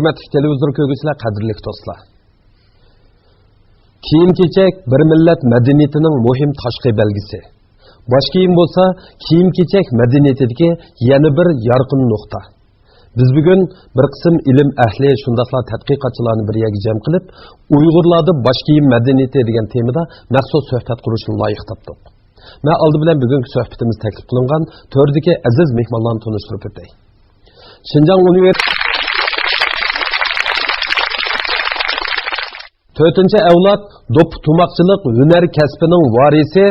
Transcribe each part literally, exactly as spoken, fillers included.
ھۆرمەتلىك تېلېۋىزور كۆرگۈچىلەر، قەدىرلىك دوستلار! كىيىم-كېچەك بىر مىللەت مەدەنىيىتىنىڭ مۇھىم تاشقى بەلگىسى. باش كىيىم بولسا كىيىم-كېچەك مەدەنىيىتىدىكى يەنە بىر يارقىن نۇقتا. بىز بۈگۈن بىر قىسىم ئىلىم ئەھلى، شۇنداقلا تەتقىقاتچىلارنى بىر يەرگە جەم قىلىپ، ئۇيغۇرلاردا باش كىيىم مەدەنىيىتى دېگەن تېمىدا مەخسۇس سۆھبەت قۇرۇشنى لايىق تاپتۇق. مەن ئالدى بىلەن بۈگۈنكى سۆھبىتىمىز تەكلىپ قىلىنغان تۆردىكى ئەزىز مېھمانلارنى تونۇشتۇرۇپ ئۆتەي. شىنجاڭ ئۇنىۋېر-، تۆتىنچى ئەۋلاد دوپپا تۇماقچىلىق ھۈنەر كەسپىنىڭ ۋارىسى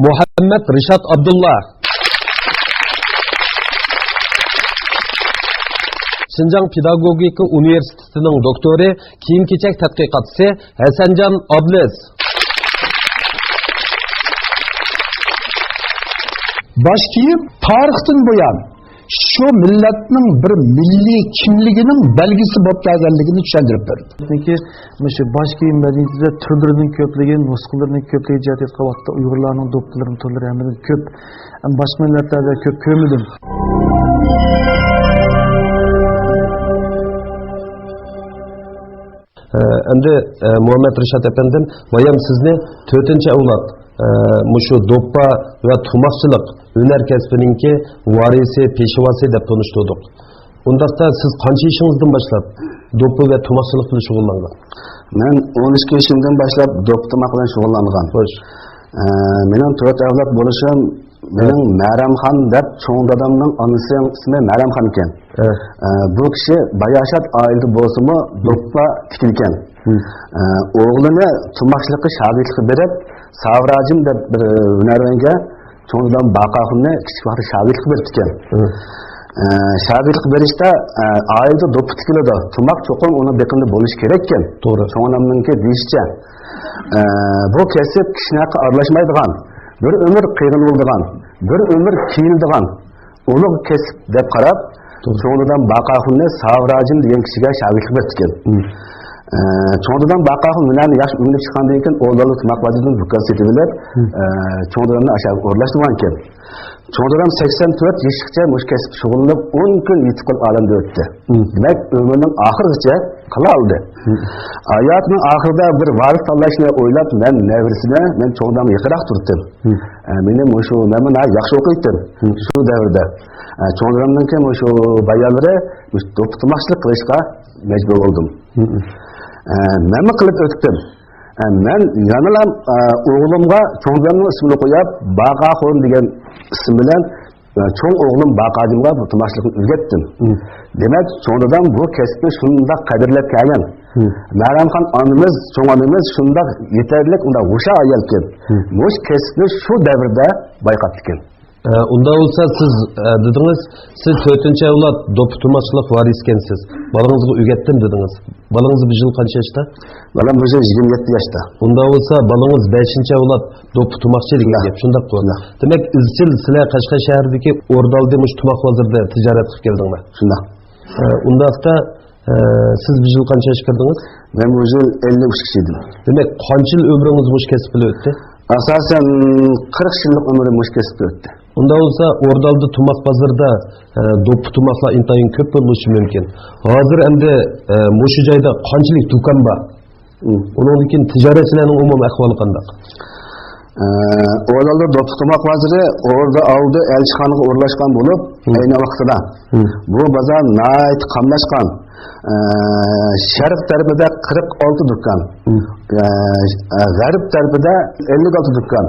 مۇھەممەد رىشات ئابدۇللا. شىنجاڭ پېداگوگىكا ئۇنىۋېرسىتېتىنىڭ دوكتورى، كىيىم-كېچەك تەتقىقاتچىسى ھەسەنجان ئابلىز. باش كىيىم تارىختىن بۇيان شۇ مىللەتنىڭ بىر مىللىي كىملىكىنىڭ بەلگىسى بولۇپ كەلگەنلىكىنى چۈشەندۈرۈپ بەردى. چۈنكى مۇشۇ باش كىيىم مەدەنىيىتىدە تۈرلىرىنىڭ كۆپلۈكى، نۇسخىلىرىنىڭ كۆپلۈكى جەھەتتە ئېيتقان ۋاقىتتا ئۇيغۇرلارنىڭ دوپپىلىرىنىڭ تۈرلىرى ھەممىدىن كۆپ. ئەمما باشقا مىللەتلەردە كۆپ كۆرمىدىم. ئە، ئەمدى، ئە، مۇھەممەد رىشات ئەپەندىم، بايام سىزنى تۆتىنچى ئەۋلاد، ئە، مۇشۇ دوپپا ۋە تۇماقچىلىق ھۈنەر كەسپىنىڭكى ۋارىسى، پېشۋاسى دەپ تونۇشتۇردۇق. ئۇنداقتا سىز قانچە يېشىڭىزدىن باشلاپ دوپپا ۋە تۇماقچىلىق بىلەن شۇغۇللانغان؟ مەن ئون ئىككى يېشىمدىن باشلاپ دوپپا تۇماق بىلەن شۇغۇللانغان. خوش. ئە، مېنىڭ تۆت ئەۋلاد بولۇشۇم مېنىڭ مەرەمخان دەپ چوڭ دادامنىڭ ئانىسىنىڭ ئىسمى مەرەمخان ئىكەن. ئە، بۇ كىشى باياشات ئائىلىدە بولسىمۇ، دوپپا تىكىدىكەن. ئە، ئوغلىنى تۇماقچىلىققا شاگىرتلىققا بېرىپ، ساۋراجىم دەپ بىر ھۈنەرۋەنگە چوڭ دادام باقاخۇننى كىچىك ۋاقتىدا شاگىرتلىققا بېرىپتىكەن. ئە، شاگىرتلىققا بېرىشتە، ئە، ئائىلىدە دوپپا تىكىلىدۇ، تۇماق چوقۇم ئۇنىڭ بېقىنىدا بولۇشى كېرەككەن. توغرا. چوڭ دادامنىڭكى دېيىشىچە. ئە، بۇ كەسىپ كىشىنىڭ ھەققىگە ئارىلاشمايدىغان، بىر ئۆمۈر قىينىلىدىغان، بىر ئۆمۈر كىيىنىدىغان ئۇلۇغ كەسىپ دەپ قاراپ، توغرا. چوڭ دادام باقاخۇننى ساۋراجىم دېگەن كىشىگە شاگىرتلىق بېرىپتىكەن. ئە، چوڭ دادام باقاخۇن ھۈنەرنى ياخشى ئۆگىنىپ چىققاندىن كېيىن، ئوردالدى تۇماق بازىرىدىن دۇكان سېتىۋېلىپ، ئە، چوڭ دادامنى ئاشۇ يەرگە ئورۇنلاشتۇرغانىكەن. چوڭ دادام سەكسەن تۆت يېشىغىچە مۇشۇ كەسىپتە شۇغۇللىنىپ، ئون كۈن يېتىپ قېلىپ ئالەمدىن ئۆتتى. دېمەك، ئۆمرىنىڭ ئاخىرىغىچە قىلالىدى. ھاياتىنىڭ ئاخىرىدا بىر ۋارىس تاللاشنى ئويلاپ، مەن نەۋرىسىنى، مەن چوڭ دادامغا يېقىنراق تۇردۇم. ئە، مېنى مۇشۇ، مەن بۇنى ياخشى ئوقۇيتتىم. شۇ دەۋردە، ئە، چوڭ دادامنىڭكى مۇشۇ بايانلىرى، مۇشۇ دوپپا تۇماقچىلىق قىلىشقا مەجبۇر بولدۇم. ئە، مەنمۇ قىلىپ ئۆتتۈم. ئە، مەن يەنىلا، ئە، ئوغلۇمغا چوڭ دادامنىڭ ئىسمىنى قويۇپ، باقاخۇن دېگەن ئىسىم بىلەن چوڭ ئوغلۇم باقاجىمغا بۇ تاماشىلىقنى ئۆگەتتىم. دېمەك، چوڭ دادام بۇ كەسىپنى شۇنداق قەدىرلەپ كەلگەن. مەرەمخان ئانىمىز، چوڭ ئانىمىز شۇنداق يېتەرلىك، ئۇنداق ھوشيار ئايالكەن. مۇشۇ كەسىپنى شۇ دەۋردە بايقاپتىكەن. ئە، ئۇنداق بولسا سىز، ئە، دېدىڭىز، سىز تۆتىنچى ئەۋلاد دوپپا تۇماقچىلىق ۋارىسى ئىكەنسىز. بالىڭىزغا ئۆگەتتىم دېدىڭىز. بالىڭىز بۇ يىل قانچە ياشتا؟ بالام بۇ يىل يىگىرمە يەتتە ياشتا. ئۇنداق بولسا، بالىڭىز بەشىنچى ئەۋلاد دوپپا تۇماقچى دېگەن گەپ، شۇنداققۇ؟ شۇنداق. دېمەك، ئىزچىل سىلەر قەشقەر شەھىرىدىكى ئوردالدى مۇشۇ تۇماق بازىرىدا تىجارەت قىلىپ كەلدىڭلار. شۇنداق. ئە، ئۇنداقتا، ئە، سىز بۇ يىل قانچە ياشقا كىردىڭىز؟ مەن بۇ يىل ئەللىك ئۈچ كىشى ئىدىم. دېمەك، قانچە يىل ئۆمرىڭىز مۇشۇ كەسىپ بىلەن ئۆتتى؟ ئاساسەن، قىرىق يىللىق ئۆمرۈم مۇشۇ كەسىپتە ئۆتتى. ئۇنداق بولسا، ئوردالدى تۇماق بازىرىدا، ئە، دوپپا تۇماقلار ئىنتايىن كۆپ بولۇشى مۇمكىن. ھازىر ئەمدى، ئە، مۇشۇ جايدا قانچىلىك دۇكان بار؟ ئۇنىڭدىن كېيىن تىجارەتچىلەرنىڭ ئومۇمىي ئەھۋالى قانداق؟ ئە، ئوردالدى دوپپا تۇماق بازىرى ئوردا ئالدى ئەلچىخانىغا ئورۇنلاشقان بولۇپ، ئەينى ۋاقتىدا بۇ بازار ناھايىتى قاملاشقان. ئە، شەرق تەرىپىدە قىرىق ئالتە دۇكان، ئە، غەرب تەرىپىدە ئەللىك ئالتە دۇكان،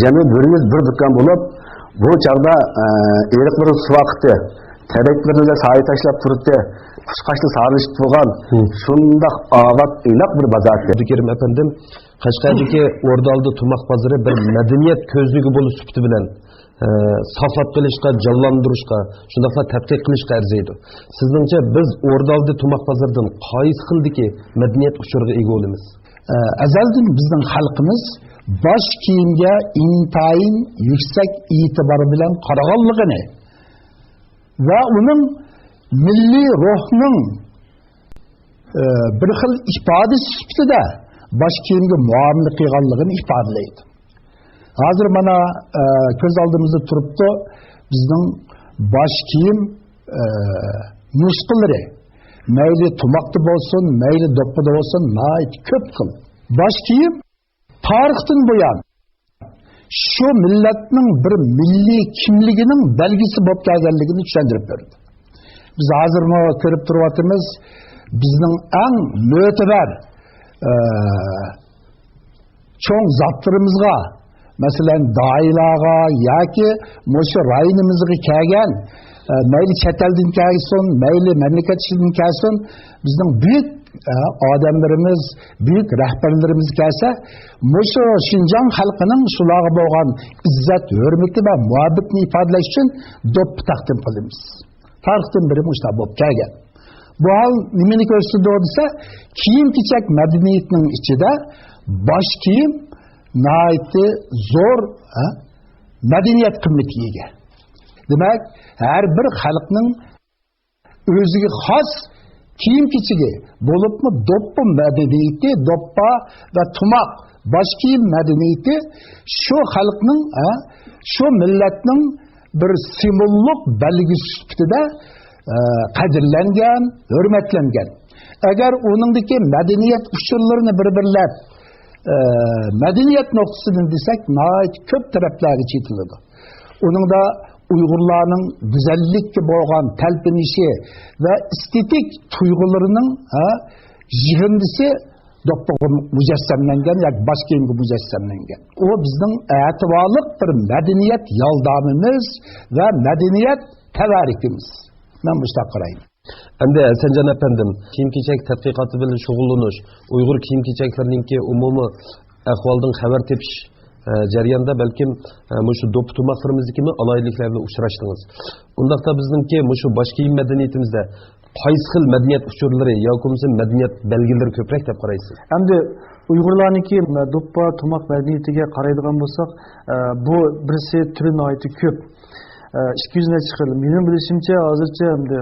جەمئىي بىر يۈز بىر دۇكان بولۇپ، بۇ چاغدا، ئە، ئېرىقلىرى سۇ ئاقتى، تېرەكلىرىدە سايە تاشلاپ تۇرۇپتۇ، قۇشقاچلار سارىلىشىپ تۇرغان، شۇنداق ئاۋات، ئىناق بىر بازار ئىدى. ئابدۇكېرىم ئەپەندىم، قەشقەردىكى ئوردالدى تۇماق بازىرى بىر مەدەنىيەت كۆزنىكى بولۇش سۈپىتى بىلەن، ئە، ساقلاپ قېلىشقا، جانلاندۇرۇشقا، شۇنداقلا تەتقىق قىلىشقا ئەرزىيدۇ. سىزنىڭچە، بىز ئوردالدى تۇماق بازىرىدىن قايسى خىلدىكى مەدەنىيەت ئۇچۇرىغا ئىگە بولىمىز؟ ئە، ئەزەلدىن بىزنىڭ خەلقىمىز باش كىيىمگە ئىنتايىن يۈكسەك ئېتىبار بىلەن قارىغانلىقىنى ۋە ئۇنىڭ مىللىي روھنىڭ، ئە، بىر خىل ئىپادىسى سۈپىتىدە باش كىيىمگە مۇئامىلە قىلغانلىقىنى ئىپادىلەيدۇ. ھازىر مانا، ئە، كۆز ئالدىمىزدا تۇرۇپتۇ بىزنىڭ باش كىيىم، ئە، نۇسخىلىرى. مەيلى تۇماقتا بولسۇن، مەيلى دوپپىدا بولسۇن، ناھايىتى كۆپ خىل. باش كىيىم تارىختىن بۇيان شۇ مىللەتنىڭ بىر مىللىي كىملىكىنىڭ بەلگىسى بولۇپ كەلگەنلىكىنى چۈشەندۈرۈپ بەردى. بىز ھازىرمۇ كۆرۈپ تۇرۇۋاتىمىز، بىزنىڭ ئەڭ مۆتىبەر، ئە، چوڭ زاتلىرىمىزغا، مەسىلەن، داھىيلارغا ياكى مۇشۇ رايونىمىزغا كەلگەن، ئە، مەيلى چەت ئەلدىن كەلسۇن، مەيلى مەملىكەت ئىچىدىن كەلسۇن، بىزنىڭ بۈيۈك، ئە، ئادەملىرىمىز، بۈيۈك رەھبەرلىرىمىز كەلسە، مۇشۇ شىنجاڭ خەلقىنىڭ شۇلارغا بولغان ئىززەت، ھۆرمىتى ۋە مۇھەببىتىنى ئىپادىلەش ئۈچۈن دوپپا تەقدىم قىلىمىز. تارىختىن بېرى مۇشۇنداق بولۇپ كەلگەن. بۇ ھال نېمىنى كۆرسىتىدۇ دېسە، كىيىم-كېچەك مەدەنىيىتىنىڭ ئىچىدە باش كىيىم ناھايىتى زور، ھە، مەدەنىيەت قىممىتىگە ئىگە. دېمەك، ھەر بىر خەلقنىڭ ئۆزىگە خاس كىيىم-كېچىكى، بولۇپمۇ دوپپا مەدەنىيىتى، دوپپا ۋە تۇماق، باش كىيىم مەدەنىيىتى شۇ خەلقنىڭ، ھە، شۇ مىللەتنىڭ بىر سىمۋوللۇق بەلگىسى سۈپىتىدە، ئە، قەدىرلەنگەن، ھۆرمەتلەنگەن. ئەگەر ئۇنىڭدىكى مەدەنىيەت ئۇچۇرلىرىنى بىر-بىرلەپ، ئە، مەدەنىيەت نۇقتىسىدىن دېسەك، ناھايىتى كۆپ تەرەپلەرگە چېتىلىدۇ. ئۇنىڭدا ئۇيغۇرلارنىڭ گۈزەللىككە بولغان تەلپۈنۈشى ۋە ئېستېتىك تۇيغۇلىرىنىڭ، ھە، يىغىندىسى دوپپىغا مۇجەسسەملەنگەن ياكى باش كىيىمگە مۇجەسسەملەنگەن. ئۇ بىزنىڭ ئەتىۋارلىق بىر مەدەنىيەت يالدامىمىز ۋە مەدەنىيەت تەۋەررۈكىمىز. مەن مۇشۇنداق قارايمەن. ئەمدى ھەسەنجان ئەپەندىم، كىيىم-كېچەك تەتقىقاتى بىلەن شۇغۇللىنىش، ئۇيغۇر كىيىم-كېچەكلىرىنىڭكى ئومۇمىي ئەھۋالدىن خەۋەر تېپىش، ئە، جەريانىدا بەلكىم، ئە، مۇشۇ دوپپا-تۇماقلىرىمىزدىكىمۇ ئالاھىدىلىكلەر بىلەن ئۇچراشتىڭىز. ئۇنداقتا بىزنىڭكى مۇشۇ باش كىيىم مەدەنىيىتىمىزدە قايسى خىل مەدەنىيەت ئۇچۇرلىرى ياكى بولمىسا مەدەنىيەت بەلگىلىرى كۆپرەك دەپ قارايسىز؟ ئەمدى ئۇيغۇرلارنىڭكى دوپپا، تۇماق مەدەنىيىتىگە قارايدىغان بولساق، ئە، بۇ بىرسى تۈرى ناھايىتى كۆپ. ئە، ئىككى يۈز نەچچە خىل. مېنىڭ بىلىشىمچە، ھازىرچە ئەمدى،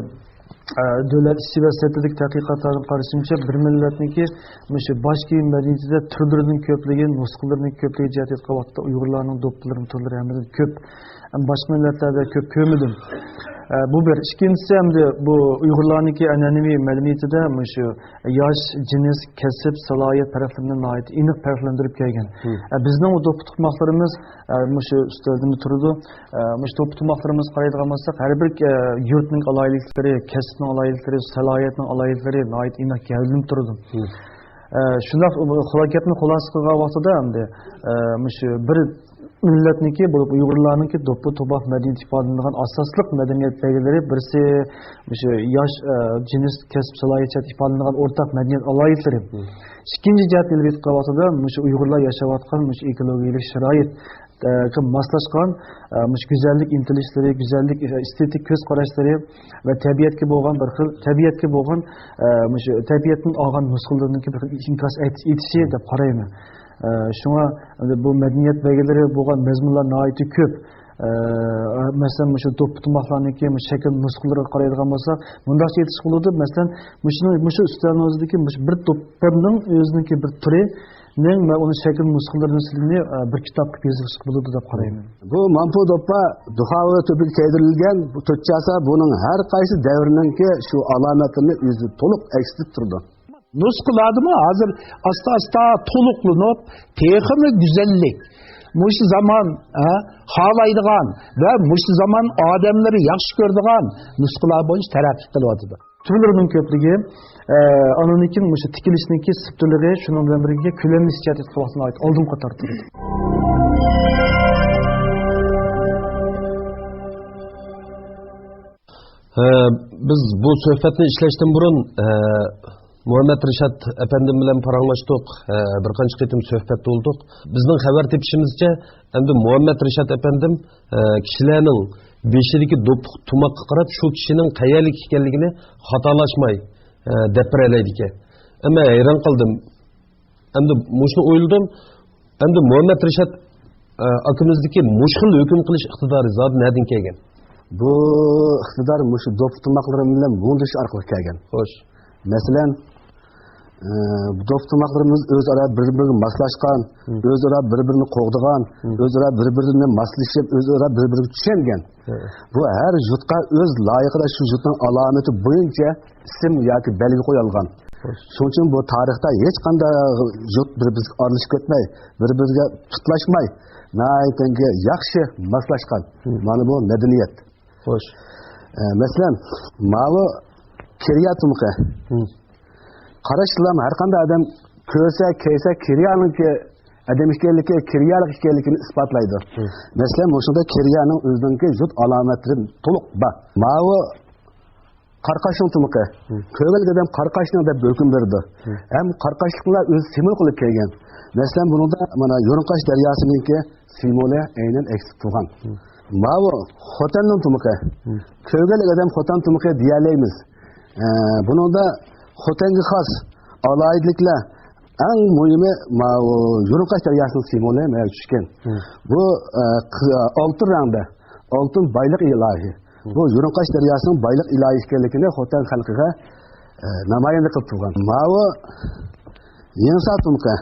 ئە، دۆلەت ئىچى ۋە سىرتىدىكى تەتقىقاتلاردىن قارىشىمچە، بىر مىللەتنىڭكى مۇشۇ باش كىيىم مەدەنىيىتىدە تۈرلىرىنىڭ كۆپلۈكى، نۇسخىلىرىنىڭ كۆپلۈكى جەھەتتە ئېيتقان ۋاقىتتا ئۇيغۇرلارنىڭ دوپپىلىرىنىڭ تۈرلىرى ھەممىدىن كۆپ. ئەمما باشقا مىللەتلەردە كۆپ كۆرمىدىم. ئە، بۇ بىر. ئىككىنچىسى، ئەمدى بۇ ئۇيغۇرلارنىڭكى ئەنئەنىۋى مەدەنىيىتىدە مۇشۇ ياش، جىنس، كەسىپ، سالاھىيەت پەرقلىرىنى ناھايىتى ئېنىق پەرقلەندۈرۈپ كەلگەن. مم. ئە، بىزنىڭ ئۇ دوپپا تۇماقلىرىمىز، ئە، مۇشۇ ئۈستەلدىمۇ تۇرىدۇ. ئە، مۇشۇ دوپپا تۇماقلىرىمىزغا قارايدىغان بولساق، ھەر بىر، ئە، يۇرتنىڭ ئالاھىدىلىكلىرى، كەسىپنىڭ ئالاھىدىلىكلىرى، سالاھىيەتنىڭ ئالاھىدىلىكلىرى ناھايىتى ئېنىق گەۋدىلىنىپ تۇرىدۇ. مم. ئە، شۇنداق، خۇلا-، گەپنى خۇلاسە قىلغان ۋاقتىدا ئەمدى، ئە، مۇشۇ بىر مىللەتنىڭكى بولۇپ ئۇيغۇرلارنىڭكى دوپپا تۇماق مەدەنىيىتى ئىپادىلىنىدىغان ئاساسلىق مەدەنىيەت بەلگىلىرى بىرسى مۇشۇ ياش، ئە، جىنس، كەسىپ، سالاھىيەت جەھەتتە ئىپادىلىنىدىغان ئورتاق مەدەنىيەت ئالاھىدىلىكلىرى. مم. ئىككىنچى جەھەتتىن ئېلىپ ئېيتقان ۋاقتىدا مۇشۇ ئۇيغۇرلار ياشاۋاتقان مۇشۇ ئېكولوگىيەلىك شارائىت، ئە، ماسلاشقان، ئە، مۇشۇ گۈزەللىك ئىنتىلىشلىرى، گۈزەللىك، ئە، ئېستېتىك كۆز قاراشلىرى ۋە تەبىئەتكە بولغان بىر خىل، تەبىئەتكە بولغان، ئە، مۇشۇ تەبىئەتتىن ئالغان نۇسخىلىرىنىڭكى بىر خىل ئىنكاس ئېتىشى دەپ قارايمەن. ئە، شۇڭا بۇ مەدەنىيەت بەلگىلىرى بولغان مەزمۇنلار ناھايىتى كۆپ. ئە، مەسىلەن، مۇشۇ دوپپا تۇماقلارنىڭكى مۇشۇ شەكىل نۇسخىلىرىغا قارايدىغان بولساق، مۇنداقچە ئېيتىشقا بولىدۇ. مەسىلەن، مۇشۇنىڭ، مۇشۇ ئۈستەلنىڭ ئۆزىدىكى مۇشۇ بىر دوپپىنىڭ ئۆزىنىڭكى بىر تۈرىنىڭ ۋە ئۇنىڭ شەكىل نۇسخىلىرىنى سىلىنى، ئە، بىر كىتابقا يېزىۋېلىشقا بولىدۇ دەپ قارايمەن. بۇ مامپۇ دوپپا دۇخاۋا تۆپىگە كىيدۈرۈلگەن، بۇ تۆت چاسا بۇنىڭ ھەر قايسى دەۋرنىڭكى شۇ ئالامەتلىرىنى ئۆزىدە تولۇق ئەكس ئېتىپ تۇرىدۇ. نۇسخىلاردىمۇ ھازىر ئاستا-ئاستا تولۇقلىنىپ، تېخىمۇ گۈزەللىك، مۇشۇ زامان، ھە، خالايدىغان ۋە مۇشۇ زامان ئادەملىرى ياخشى كۆرىدىغان نۇسخىلار بويىچە تەرەققىي قىلىۋاتىدۇ. تۈرلىرىنىڭ كۆپلۈكى، ئە، ئاندىن كېيىن مۇشۇ تىكىلىشنىڭكى سىپتىلىرى، شۇنىڭ بىلەن بىرگە كۆلەملىشىش جەھەتتە ئالدىنقى قاتاردا تۇرىدۇ. ئە، بىز بۇ سۆھبەتنى ئىشلەشتىن بۇرۇن، ئە، مۇھەممەد رىشات ئەپەندىم بىلەن پاراڭلاشتۇق، ئە، بىر قانچە قېتىم سۆھبەتتە بولدۇق. بىزنىڭ خەۋەر تېپىشىمىزچە، ئەمدى مۇھەممەد رىشات ئەپەندىم، ئە، كىشىلەرنىڭ بېشىدىكى دوپپا تۇماققا قاراپ، شۇ كىشىنىڭ قەيەرلىك ئىكەنلىكىنى خاتالاشماي، ئە، دەپ بېرەلەيدىكەن. ئەمما ھەيران قالدىم. ئەمدى مۇشۇنى ئويلىدىم. ئەمدى مۇھەممەد رىشات، ئە، ئاكىمىزدىكى مۇشۇ خىل ھۆكۈم قىلىش ئىقتىدارى زادى نەدىن كەلگەن؟ بۇ ئىقتىدار مۇشۇ دوپپا تۇماقلىرىم بىلەن مۇڭدىشىش ئارقىلىق كەلگەن. خوش. مەسىلەن، ئە، دوپپا تۇماقلىرىمىز ئۆزئارا بىر-بىرىگە ماسلاشقان، ئۆزئارا بىر-بىرىنى قوغدىغان، ئۆزئارا بىر-بىرىنى ماسلىشىپ، ئۆزئارا بىر-بىرىگە چۈشەنگەن. بۇ ھەر يۇرتقا ئۆز لايىقىدا شۇ يۇرتنىڭ ئالامىتى بويىچە ئىسىم ياكى بەلگە قويۇلغان. شۇنىڭ ئۈچۈن بۇ تارىختا ھېچقانداق يۇرت بىر-بىرىگە ئارىلىشىپ كەتمەي، بىر-بىرىگە پۇتلاشماي، ناھايىتى ياخشى ماسلاشقان. مانا بۇ مەدەنىيەت. خوش. ئە، مەسىلەن، ماۋۇ كىرىيا تۇمىقى. قاراشلام ھەر قانداق ئادەم كۆرسە، كەيسە كىرىيانىڭكى ئادەم ئىكەنلىكى، كىرىيالىق ئىكەنلىكىنى ئىسپاتلايدۇ. مەسىلەن، مۇشۇندا كىرىيانىڭ ئۆزىنىڭكى يۇرت ئالامەتلىرى تولۇق بار. ماۋۇ قارقاشنىڭ تۇمىقى. كۆرگەنلىك ئادەم قارقاشنىڭ دەپ ھۆكۈم بېرىدۇ. ھەم قارقاشلىقلار ئۆزى سىمۋول قىلىپ كەلگەن. مەسىلەن، بۇنىڭدا مانا يۇرۇڭقاش دەرياسىنىڭكى سىمۋولى ئەينەن ئەكس ئەتتۈرگەن. ماۋۇ خوتەننىڭ تۇمىقى. كۆرگەنلىك ئادەم خوتەن تۇمىقى دېيەلەيمىز. ئە، بۇنىڭدا خوتەنگە خاس ئالاھىدىلىكلەر، ئەڭ مۇھىمى ماۋۇ يۇرۇڭقاش دەرياسىنىڭ سىمۋولى مانا چۈشكەن. بۇ، ئە، قى-، ئالتۇن رەڭدە، ئالتۇن بايلىق ئىلاھى. بۇ يۇرۇڭقاش دەرياسىنىڭ بايلىق ئىلاھى ئىكەنلىكىنى خوتەن خەلقىگە، ئە، نامايەندە قىلىپ تۇرغان. ماۋۇ يىڭسا تۇمىقى.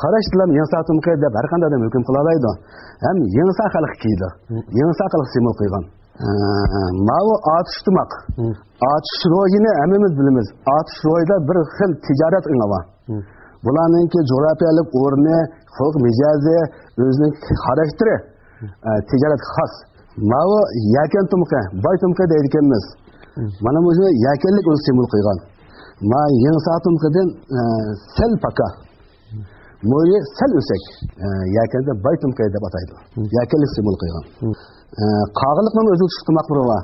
قاراشلام يىڭسا تۇمىقى دەپ ھەر قانداق ئادەم ھۆكۈم قىلالايدۇ. ھەم يىڭسا خەلقى كىيىدۇ. يىڭسا خەلقى سىمۋول قىلغان. ئە، ماۋۇ ئاتۇش تۇماق. ئاتۇش روھىنى ھەممىمىز بىلىمىز. ئاتۇش روھىدا بىر خىل تىجارەت ئېڭى بار. بۇلارنىڭكى جۇغراپىيەلىك ئورنى، خۇلق مىجەزى، ئۆزىنىڭ خاراكتېرى، ئە، تىجارەتكە خاس. ماۋۇ يەكەن تۇمىقى، باي تۇمىقى دەيدىكەنمىز. مانا مۇشۇ يەكەنلىك ئۇنى سىمۋول قىلغان. ما يىڭسا تۇمىقىدىن، ئە، سەل پاكا. مويى سەل ئۆسەك. ئە، يەكەندە باي تۇمىقى دەپ ئاتايدۇ. يەكەنلىك سىمۋول قىلغان. ئە، قاغىلىقنىڭ ئۆزىگە تۇشلۇق تۇماقلىرى بار.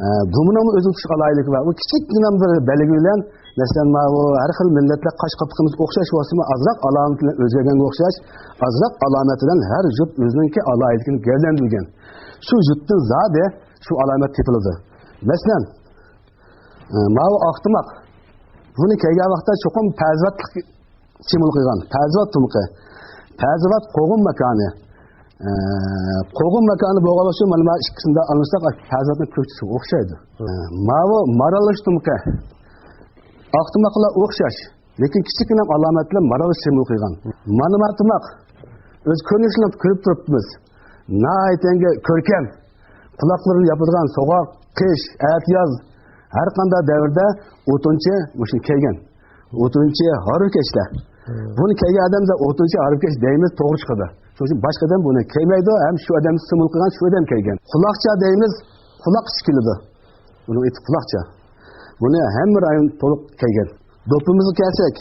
ئە، گۇمىنىڭمۇ ئۆزىگە تۇشلۇق ئالاھىدىلىكى بار. ئۇ كىچىككىنە بىر بەلگە بىلەن، مەسىلەن، ماۋۇ ھەر خىل مىللەتلەر قاش قاپىقىمىز ئوخشاش بولسىمۇ، ئازراق ئالامىتى بىلەن ئۆزگەرگەنگە ئوخشاش، ئازراق ئالامەت بىلەن ھەر يۇرت ئۆزىنىڭكى ئالاھىدىلىكىنى گەۋدىلەندۈرگەن. شۇ يۇرتتىن زادى شۇ ئالامەت تېپىلىدۇ. مەسىلەن، ئە، ماۋۇ ئاق تۇماق. بۇنى كىيگەن ۋاقىتتا چوقۇم پەزىۋاتلىق سىمۋول قىلغان. پەزىۋات تۇمىقى. پەزىۋات قوغۇن ماكانى. ئە، قوغۇن ماكانى بولغان ئۈچۈن مانا، مانا ئىككىسىنى ئالمىساق، پەزىۋاتنىڭ كۆكتىسىگە ئوخشايدۇ. ئە، ماۋۇ ماراللىشىش تۇمىقى. ئاق تۇماقلار ئوخشاش. لېكىن كىچىككىنە ئالامەت بىلەن ماراللىشىش سىمۋول قىلغان. مانا، مانا تۇماق. ئۆز كۆرۈنۈشىنى كۆرۈپ تۇرۇپمىز. ناھايىتى كۆركەم. قۇلاقلىرىنى ياپىدىغان سوغۇق، قىش، ئەتىياز، ھەر قانداق دەۋردە ئوتۇنچى مۇشۇنى كىيگەن. ئوتۇنچى، ھارۋىكەشلەر. بۇنى كىيگەن ئادەمدە ئوتۇنچى، ھارۋىكەش دەيمىز، توغرا چىقىدۇ. شۇنىڭ ئۈچۈن باشقا ئادەم بۇنى كىيمەيدۇ، ھەم شۇ ئادەم سىمۋول قىلغان شۇ ئادەم كىيگەن. قۇلاقچا دەيمىز، قۇلاق ئىچى كېلىدۇ. بۇنىڭ ئېتى قۇلاقچا. بۇنى ھەممە رايون تولۇق كىيگەن. دوپپىمىزغا كەلسەك،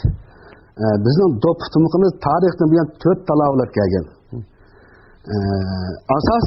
ئە، بىزنىڭ دوپپا تۇمىقىمىز تارىختىن بۇيان تۆت تالاۋۇرلاپ كەلگەن. ئە، ئاساس